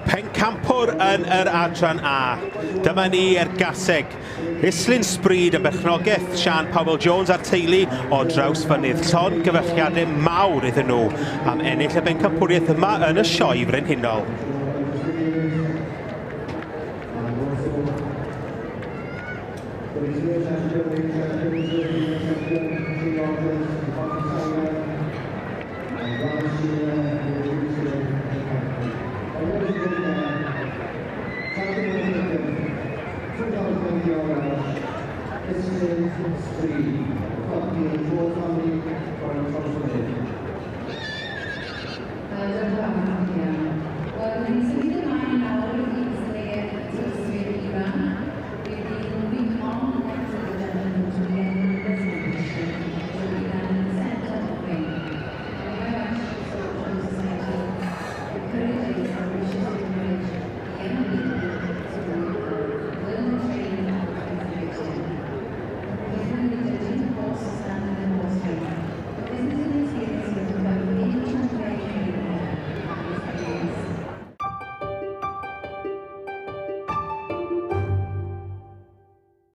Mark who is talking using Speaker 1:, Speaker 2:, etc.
Speaker 1: Pencampwr yn yr adran A. Dyma ni er gaseg. Islyn Sbryd yn berchnogaeth Sian Powell Jones a'r teulu o Drawsfynydd. Llongyfarchiadau mawr iddyn nhw am ennill y bencampwriaeth yma yn y Sioe Frenhinol.